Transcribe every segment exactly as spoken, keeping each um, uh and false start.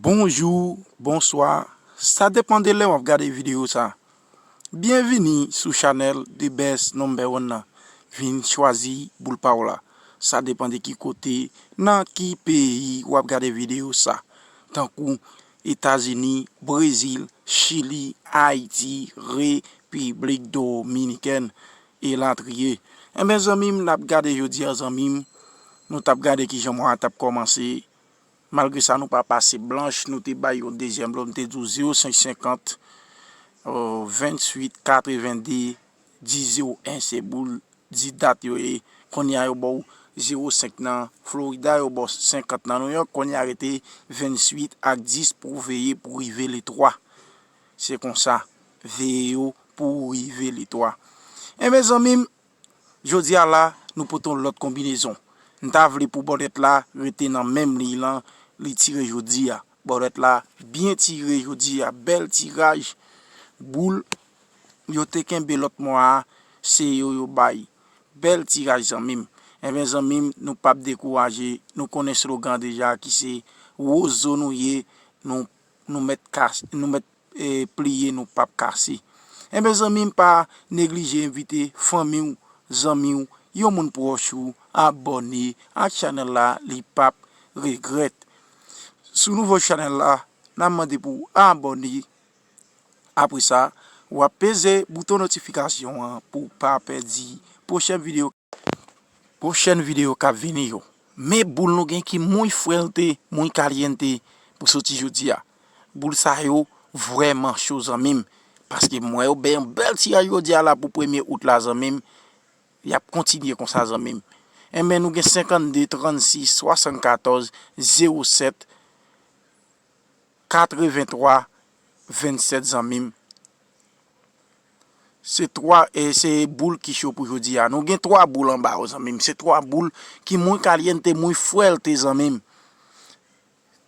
Bonjou, bonswa, sa depann de lè w ap gade videyo sa. Byenvini sou chanèl The Best Number One nan. Vin chwazi boul pa w la. Sa depann de ki kote, nan ki peyi w ap gade videyo sa. Tankou Etazini, Brezil, Chili, Ayiti, Repiblik Dominikèn, elatriye. Enben, zanmi m, n ap gade jodi a, zanmi m. Nou t ap gade kijan mwa a t ap kòmanse. Malgre sa, nou pa pase blanch, nou te bay yon dezyèm lòt, nou te di w zewo senk senkant, venntuit katrevendi, dis zewo en, se boul di dat yo ye. Kounye a, yo ba w zewo senk nan Florida, yo ba w senkant nan New York, kounye a rete venntuit ak dis pou w veye pou rive le twa. Se konsa, veye yo pou w rive le twa. Enben, zanmi m, jodi a la, nou pote yon lòt konbinezon. M ta vle pou bòdèt la rete nan menm liy lan, li tire jodi a. Bòdèt la byen tire jodi a, bèl tiraj. Boul yo te kenbe lòt mwa a, se yo yo bay. Bèl tiraj, zanmi m. Enben, zanmi m, nou p ap dekouraje. Nou konnen slogan deja ki se wozo nou ye, nou, nou mèt kas-, nou mèt e, pliye, nou p ap kase. Enben, zanmi m, pa neglije envite fanmi w, zanmi w, yon moun pwòch ou, abòne ak chanèl la, li p ap regrèt. Si w nouvo chanèl la, n ap mande pou w abòne. Apre sa, w ap peze bouton notifikasyon an pou w pa pèdi pwochèn videyo. Pwochèn videyo k ap vini yo. Men boul nou gen ki muy fuerte, muy caliente pou soti jodi a. Boul sa yo vrèman cho, zanmi m. Paske m wè yo bay yon bèl tiraj jodi a la pou premye out la, zanmi m. Y ap kontinye konsa, zanmi m. Enben, nou gen senkannde, trannsis, swasannkatòz, zewo sèt, katrevenntwa, vennsèt, zanmi m. Se twa, e se boul ki cho pou jodi a. Nou gen twa boul anba yo, zanmi m. Se twa boul ki muy caliente, muy fuerte, zanmi m.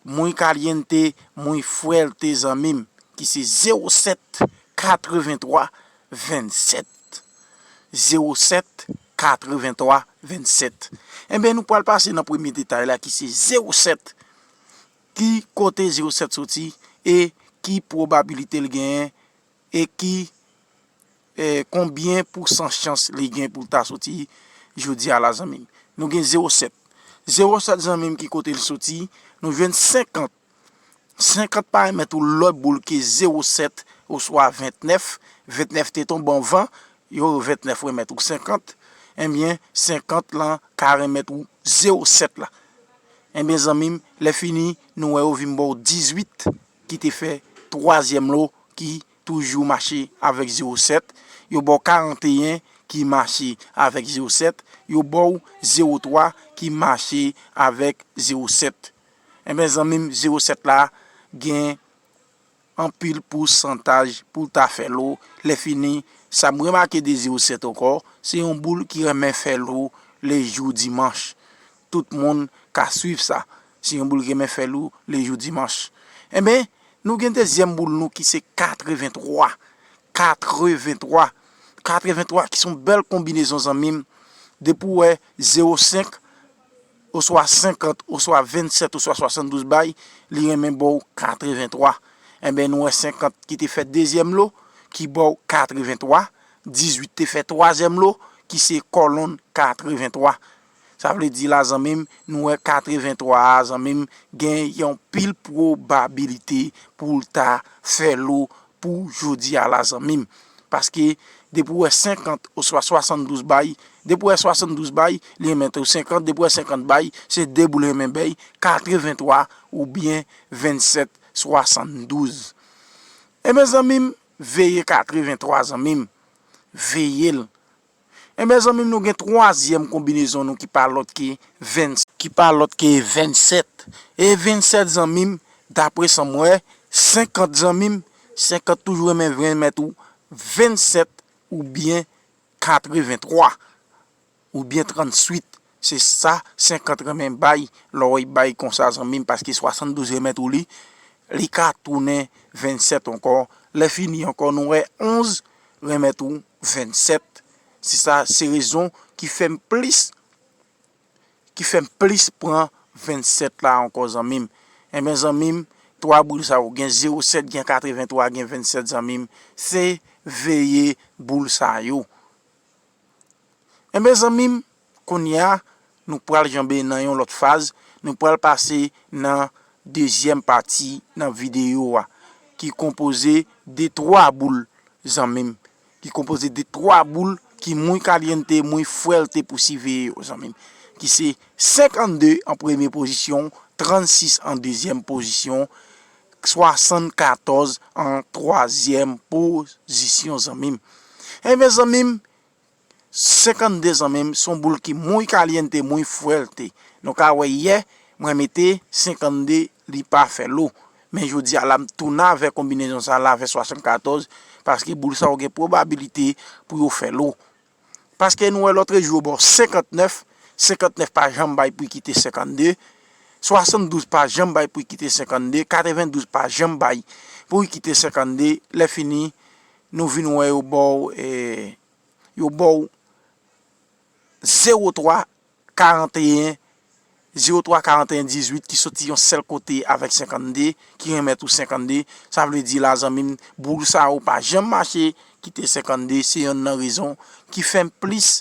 Muy caliente, muy fuerte, zanmi m. Ki se zewo sèt, katrevenntwa, vennsèt. Zewo sèt, katrevenntwa, vennsèt. Enben, nou pral pase nan premye detay la, ki se zewo sèt. Ki kote zewo sèt soti e ki pwobabilite l genyen e ki, e, konbyen pousan chans li gen pou l ta soti jodi a la, zanmi m. Nou gen zewo sèt. Zewo sèt, zanmi m, ki kote l soti? Nou jwenn senkant. Senkant pa remèt ou lòt boul ke zewo sèt oswa ventnèf. Ventnèf te tonbe anvan, yo ventnèf remèt ou senkant. Enben, senkant lan ka remèt ou zewo sèt la. Enben, zanmi m, lè fini, nou wè yo vin ba w dizuit ki te fè twazyèm lo ki toujou mache avèk zewo sèt. Yo ba w karanteyen ki mache avèk zewo sèt. Yo ba w zewo twa ki mache avèk zewo sèt. Enben, zanmi m, zewo sèt la gen anpil pousantaj pou l ta fè lo. Lè fini, sa m remake de zewo sèt ankò, se yon boul ki renmen fè lo lejou dimanch. Tout moun ka swiv sa. Se yon boul ki renmen fè lo lejou dimanch. Enben, nou gen dezyèm boul nou ki se katrevenntwa. Katrevenntwa. Katrevenntwa ki se yon bèl konbinezon, zanmi m. Depi w wè zewo senk, oswa senkant, oswa vennsèt, oswa swasanndouz bay, li renmen ba w katrevenntwa. Enben, nou wè senkant ki te fè dezyèm lo, ki ba w katrevenntwa, dizuit te fè twazyèm lo, ki se kòlonn katrevenntwa. Sa vle di la, zanmi m, nou wè katrevenntwa a, zanmi m, gen yon pil pwobabilite pou l ta fè lo pou jodi a la, zanmi m. Paske depi w wè senkant oswa swasanndouz bay, depi w wè swasanndouz bay, li remèt ou senkant, depi w wè senkant bay, se de boul renmen bay, katrevenntwa oubyen vennsèt swasanndouz. Enben, zanmi m, veye katrevenntwa, zanmi m. Veye l. Enben, zanmi m, nou gen twazyèm konbinezon nou ki pa lòt ke venn, ki pa lòt ke vennsèt. E vennsèt, zanmi m, dapre sa m wè, senkant, zanmi m, senkant toujou renmen, renmen remèt ou vennsèt oubyen katrevenntwa, oubyen tranntuit. Se sa senkant renmen bay, lè w wè l bay konsa, zanmi m, paske swasanndouz remèt ou li, li ka tounen vennsèt ankò. Lè fini ankò, nou wè onz renmèt ou vennsèt. Se sa, se rezon ki fè m plis, ki fè m plis pran vennsèt la ankò, zanmi m. Enben, zanmi m, Twa boul sa yo, gen zewo sèt, gen katrevenntwa, gen vennsèt, zanmi m. Se veye boul sa yo. Enben, zanmi m, kounye a, nou pral janbe nan yon lòt faz. Nou pral pase nan dezyèm pati nan videyo a, ki konpoze de twa boul, zanmi m, ki konpoze de twa boul ki muy caliente, muy fuerte pou siveye yo, zanmi m, ki se senkannde an premye pozisyon, trannsis an dezyèm pozisyon, swasannkatòz an twazyèm pozisyon, zanmi m. Enben, zanmi m, senkannde, zanmi m, se yon boul ki muy caliente, muy fuerte. Nou ka wè yè, mwen mete senkannde, li pa fè lo. Men jodi a la, m tounen avèk konbinezon sa la avèk swasannkatòz, paske boul sa yo gen pwobabilite pou yo fè lo. Paske nou wè lòtrejou yo ba w senkantnèf, senkantnèf pa janm bay pri ki te senkannde, swasanndouz pa janm bay pri ki te senkannde, katrevendouz pa janm bay pri ki te senkannde, lè fini, nou vin wè yo ba w, eh, yo ba w zewo twa karanteyen, zewo twa karanteyen dizuit ki soti yon sèl kote avèk senkannde, ki renmèt ou senkannde. Sa vle di la, zanmi m, boul sa yo pa janm mache kite senkannde. Se yonn nan rezon ki fè m plis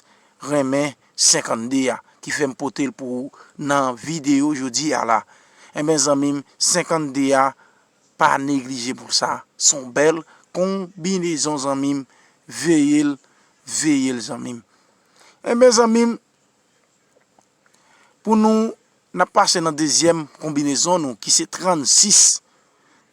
renmen senkannde a, ki fè m pote l pou ou nan videyo jodi a la. Enben, zanmi m, senkannde a, pa neglije boul sa. Se yon bèl konbinezon, zanmi m. Veye l, veye l, zanmi m. Enben, zanmi m, pou nou, n ap pase nan dezyèm konbinezon nou, ki se trannsis.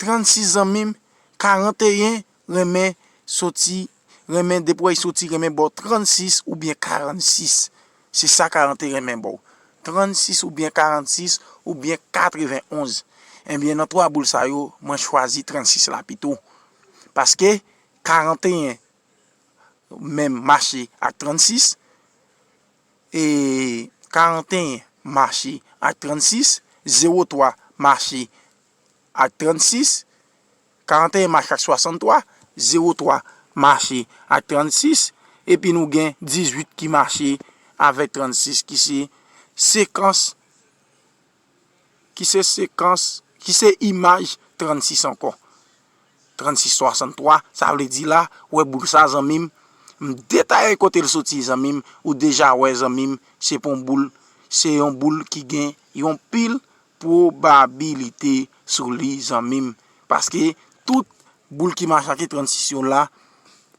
Trannsis, zanmi m, karanteyen renmen soti, renmen, depi w wè l soti, renmen ba w trannsis oubyen karannsis. Se sa karanteyen renmen ba w. Trannsis oubyen karannsis oubyen katrevenonz. Enben, nan twa boul sa yo, mwen chwazi trannsis la pito. Paske karanteyen menm mache ak trannsis, e karanteyen mache ak trannsis, zewo twa mache ak trannsis, karanteyen mache ak swasanntwa, zewo twa mache ak trannsis, epi nou gen dizuit ki mache avèk trannsis, ki se sekans, ki se sekans, ki se imaj trannsis ankò. Trannsis swasanntwa, sa vle di la, wè boul sa, zanmi m, m detaye kote l soti, zanmi m, ou deja wè, zanmi m, se pa yon boul, se yon boul ki gen yon pil pwobabilite sou li, zanmi m. Paske tout boul ki mache ak trannsis yo la,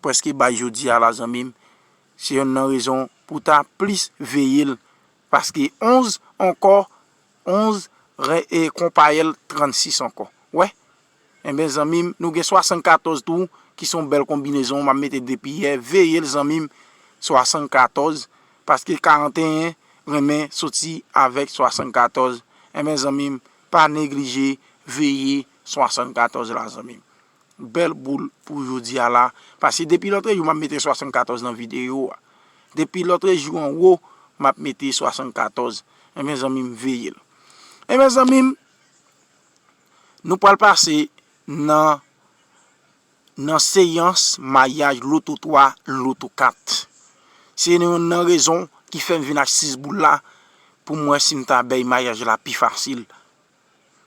prèske bay jodi a la, zanmi m, se yonn nan rezon pou w ta plis veye l. Paske onz ankò, onz re-, e konpaye l trannsis ankò. Wè? Enben, zanmi m, nou gen swasannkatòz tou, ki se yon bèl konbinezon, m ap mete depi yè. Veye l, zanmi m, swasannkatòz, paske karanteyen renmen soti avèk swasannkatòz. Enben, zanmi m, pa neglije veye swasannkatòz la, zanmi m. Bèl boul pou jodi a la. Paske depi lòtrejou, m ap mete swasannkatòz nan videyo a. Depi lòtrejou anwo, m ap mete swasannkatòz. Enben, zanmi m, veye l. Enben, zanmi m, nou pral pase nan, nan seyans mayaj loto twa, loto kat. Se youn nan rezon ki fè m vin ak sis boul la, pou m wè si m ta bay mayaj la pi fasil.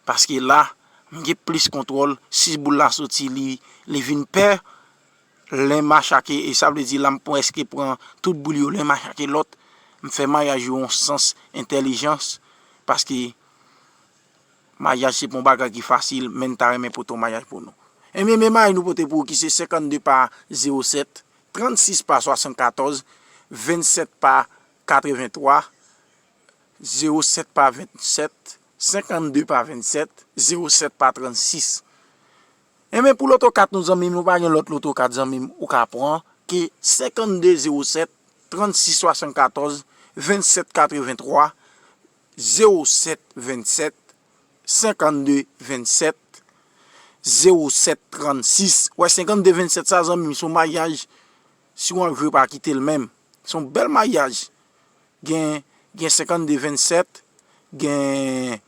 Paske la, m gen plis kontwòl. Sis boul la soti, li, li vin pè. Lè m achake, e sa vle di la, m prèske pran tout boul yo, lè m achake lòt. M fè mayaj yo yon sans entèlijans. Paske mayaj se pa yon bagay ki fasil, men n ta renmen pote yon mayaj pou nou. Enben, men mayaj nou pote pou ou ki se senkannde pa zewo sèt, trannsis pa swasannkatòz, vennsèt pa katreventwa, zewo sèt pa vennsèt, senkannde pa vennsèt, zewo sèt pa trannsis. Enben, pou loto kat nou, zanmi m, nou pa gen lòt loto kat, zanmi m, ou ka pran ke senkannde zewo sèt, trannsis swasannkatòz, vennsèt katreventwa, zewo sèt vennsèt, senkannde vennsèt, zewo sèt trannsis. Wè, senkannde vennsèt sa, zanmi m, se yon mayaj, si w anvi pa kite l menm. Se yon bèl mayaj. Gen, gen senkannde vennsèt, gen,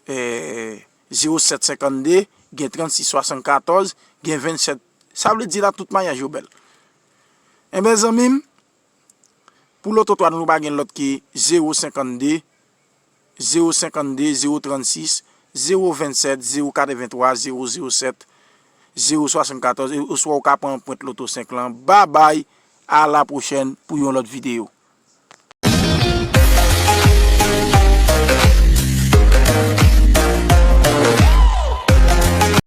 eh, zewo sèt senkannde, gen trannsis swasannkatòz, gen vennsèt. Sa vle di la, tout mayaj yo bèl. Enben, zanmi m, pou loto twa nou, nou pa gen lòt ke zewo senkannde, zewo senkannde, zewo trannsis, zewo vennsèt, zewo katrevenntwa, zewo zewo sèt, zewo swasannkatòz, e oswa ou ka pran anprent Loto senk lan. Babay, a la pwochèn pou yon lòt videyo.